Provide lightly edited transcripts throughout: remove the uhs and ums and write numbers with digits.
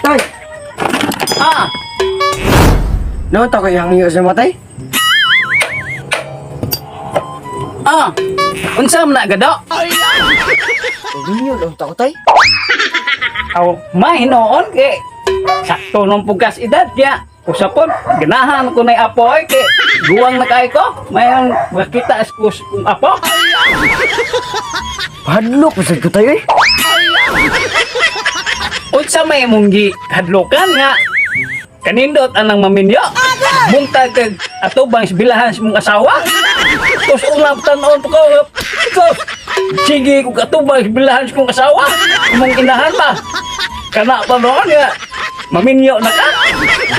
Tay, Ah, naon ta kay hangyo sa matay? Ah. Unsa man na gado? Pagminyo lang ta ko, tay. Aw, mahinoon kay sakto nung pugas edad ya. Usapon, ganahan ko na apo ay kay guwang na kay ko. Mayon makita as kus kung apo. Hadlok pa sad ko, tay eh. Unsa may imong gi hadlokan nga kanindot anang maminyo? Bungtag kag atubang bilahan sa mong asawa. Tapos unang tan-on pa ko. Ikaw, sige kung atubang bilahan sa mong asawa. Imong inahan ba? Kana pa noon nga maminyo na ka.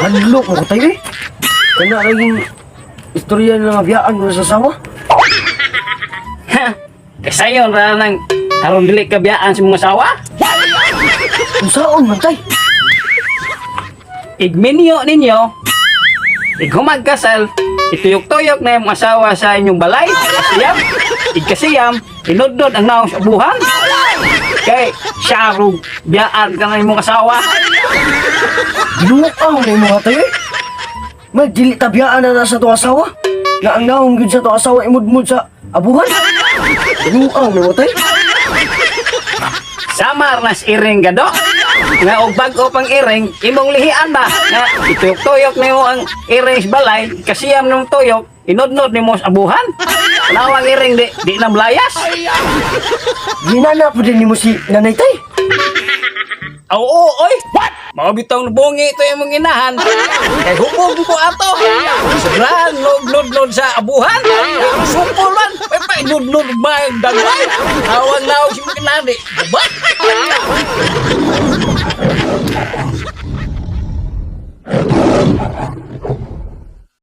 Hadlok mo ko, tay eh. Kana laging istorya na nga biyaan ko sa asawa. Ha? Kasayon ra nang aron dili ka biyaan sa mong asawa. Unsaon man, tay? Igminyo ninyo, ighumag kasal, ituyok-tuyok na imong asawa sa inyong balay, kasiyam, igkasiyam, inudod ang naong sa buhan. Kay, syarog, biyaan ka na imong asawa. Ginuok ang na imong tay eh. May dili ta biyaan na sa tuwang asawa. Na ang naong gyud sa tuwang asawa imudmud sa abuhan. Ginuok ang na tay. Samar nas iring gado. Nga og bag-o pang iring, imong lihian ba? Nga ituyok-tuyok nimo ang iring sa balay, kasiyam nimo tuyok, inudnod nimo sa abuhan. Lawang iring di na malayas. Ginana po din nimo si nanay, tay. Oo, oy. What? Mao bitong nubungi ito imong inahan. Kay hubog ko ato. Sobrahan lod sa abuhan. Sumpol man. Ay pa nudnod ba dagway. Awang naog si imong inahan di. Gubat.